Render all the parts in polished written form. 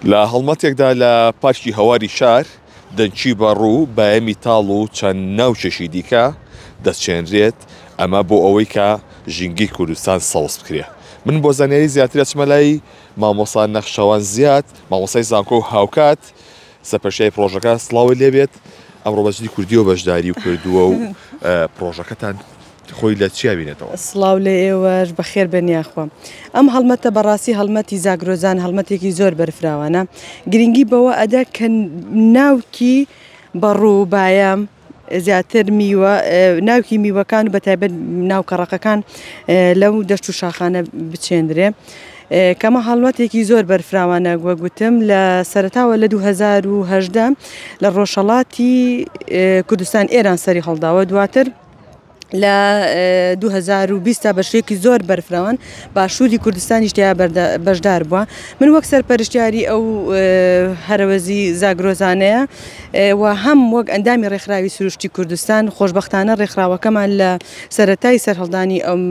لە هەڵمەتێکدا لە پارکی هەواری شار، دەنکی بەڕوو، بایەمی تاڵ و چەند ناوچێکی دیکە دەچێنرێت، ئەمە بۆ ئەوەی کە ژینگەی کوردستان سەوز بکرێ. من بۆ زانیاری زیاتر ئەچمە لای مامۆستا نەخشەوان زیاد، مامۆستای زانکۆ و هاوکات سەرپەرشتیاری پڕۆژەکە، سڵاوت لێبێت، ئەمڕۆ بە جلی کوردیەوە بەشداری کردووە و پڕۆژەکەتان خۆی لە چیا بینێتەوە؟ سڵاو لە ئێوەش بەخێر بێن یاخوا. ئەم هەڵمەتە بەڕاستی هەڵمەتی زاگرۆزان هەڵمەتێکی زۆر بەرفراوانە گرنگی بەوە ئەدا کە ناوکی بەڕوو بایەم زیاتر میوە ناوکی میوەکان و بەتایبەت ناوکە ڕەقەکان لەو دەشت و شاخانە بچێندرێ. کەمە هەڵمەتێکی زۆر بەرفراوانە وەک گوتم لە سەرەتاوە لە 2018 لە ڕۆژهەڵاتی کوردستان ئێران سەری هەڵداوە دواتر لە 2020 تا بە شێوەیەکی زۆر بەرفراوان باشووری کوردستانیش تیا بەشدار بووە من وەک سەرپەرشتیاری ئەو هەرەوەزی زاگرۆزانەیە و هەم وەک ئەندامی ڕێکخراوی سروشتی کوردستان خۆشبەختانە ڕێکخراوەکەمان لە سەرەتای سەرهەڵدانی ئەم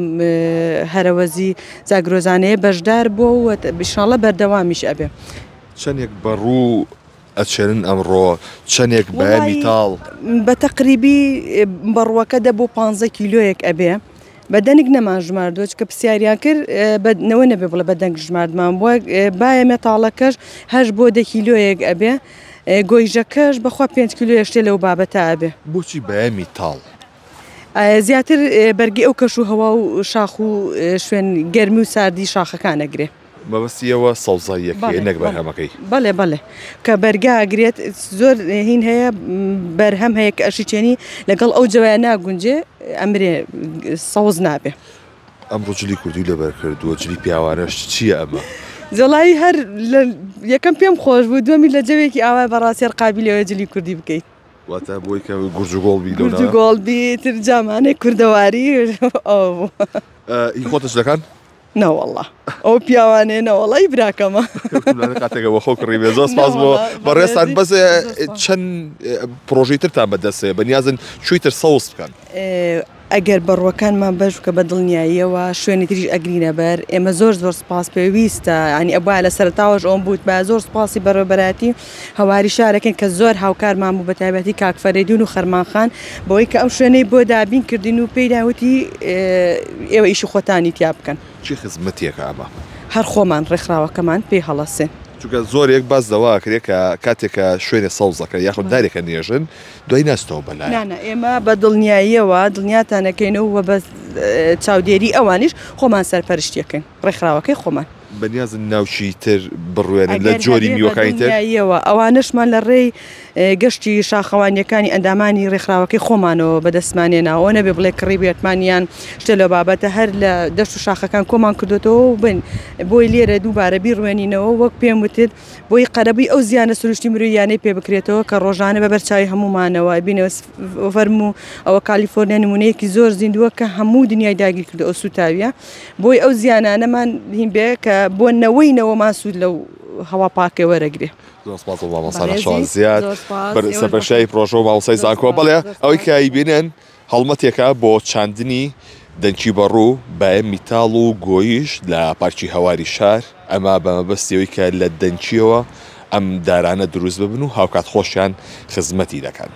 هەرەوەزی زاگرۆزانەیە بەشدار بووە و ئیشاڵڵە بەردەوامیش ئەبێ. چەندێک بەڕوو ئەچێنن ئەمڕۆ چەنێک بایەمی وەڵایی تاڵ؟ بە تەقریبی بەڕووەکە دە بۆ پانزە کیلۆیەک ئەبێ بە دەنک نەمان ژماردووە چونکە پرسیاریان کرد بە نەوە نەبێ بڵێ بە دەنگ ژماردمان بووە بایەمێ تاڵەکەش هەشت بۆ دە کیلۆیەک ئەبێ گۆیژەکەش بەخوا پێنج کیلۆیە شتێ لەو بابەتە ئەبێ. بۆچی بایەمی تاڵ؟ زیاتر بەرگەی ئەو کەش و هەوا و شاخ و شوێن گەرمی و ساردی شاخەکان ئەگرێ. مەبەستی ئێوە سەوزاییەکەیە نەک بەرهەمەکەی. بەڵێ بەڵێ کە بەرگا ئەگرێت زۆر هین هەیە بەرهەم هەیە کە ئەشی چێنی لەگەڵ ئەو جەوایە ناگونجێ ئەمرێ سەوز نابێ. ئەمڕۆ جلی کوردی لەبەر کردووە جلی پیاوانەش چییە ئەمە؟ زەڵایی هەر یەکەم پێم خۆش بوو دووەمی لە جەوێکی ئاوا بەڕاستی هەر قابیلی ئەوەیە جلی کوردی بکەیت. واتە بۆی کە گورج و گۆڵ بی لەو گورج و گۆڵ بی تر جامانەی کوردەواری ئەوە بوو. هی خۆتە جلەکان؟ نەوەڵا ئەو پیاوانەیە نەوەڵا ئی براکەمە. کاتێکە بۆ خۆ کڕی بێ زۆر سپاس بۆ بەڕێزتان بەس چەند پرۆژەی ترتان بەدەستەیە بەنیازن کوێی تر سەوز بکەن؟ ئەگەر بەڕووەکانمان بەش بکە بە دڵنیاییەوە شوێنی تریش ئەگرینە بەر ئێمە زۆر زۆر سپاس پێویستە ینی ئەبوایە لە سەرەتاوەش ئەوم بوتبایە زۆر سپاسی بەڕێوەبەرایەتی هەواری شارەکەین کە زۆر هاوکارمان بوو بە تایبەتی کاک فەرەیدون و خەرمان خان بەوەی کە ئەم شوێنەی بۆ دابین کردین و پێیدا وتی ئێوە ئیشی خۆتانی تیا بکەن. چی خزمەتێکە ئەمە؟ هەر خۆمان ڕێکخراوەکەمان پێی هەڵەسێن. چونکە زۆرێک باس لەوە ئەکرێ کە کاتێک کە شوێنێ سەوزەکە یاخود دارێکە نێژن دوای ناچتەوە بەلایان. نا نا ئێمە بە دڵنیاییەوە دڵنیاتان ئەکەینەوە و بە چاودێری ئەوانیش خۆمان سەرپەرشتی ئەکەین ڕێکخراوەکەی خۆمان. بەنیازن ناوچی تر بڕوێنن لە جۆری میوەکانی تر؟ ئەگەر هەبێ بە دڵنیاییەوە ئەوانەشمان لە ڕێی گەشتی شاخەوانییەکانی ئەندامانی ڕێکخراوەکەی خۆمانەوە بەدەستمان هێناوە، ئەوە نەبێ بڵێ کڕیبێتمان یان شتێ لەو بابەتە، هەر لە دەشت و شاخەکان کۆمان کردۆتەوە و بن بۆی لێرە دووبارە بیڕوێنینەوە، وەک پێم وتت بۆی قەرەبووی ئەو زیانە سروشتی مرۆییانەی پێ بکرێتەوە کە ڕۆژانە بە بەر چاوی هەموومانەوە ئەبینەوە فەرموو ئەوە کالیفۆرنیا نموونەیەکی زۆر زیندووە کە هەموو دنیای داگیر کردو ئەو سووتاویە بۆی ئەو زیانانەمان هین بێ کە بۆ نەوەی نەوەمان سوود لەو هەوا پاکە وەرەگرێ. زۆر سپاس بۆ مامۆستا نەخشەوان زیاد سەرپەرشتیاری پرۆژە و مامۆستای زانکۆ بەڵێ ئەوەی کە ئەیبینن هەڵمەتێکە بۆ چاندنی دەنکی بەڕوو، بایە میتاڵ و گۆیژ لە پارکی هەواری شار، ئەمە بە مەبەستی ئەوەی کە لە دەنکییەوە ئەم دارانە دروست ببن و هاوکات خۆشیان خزمەتی دەکەن.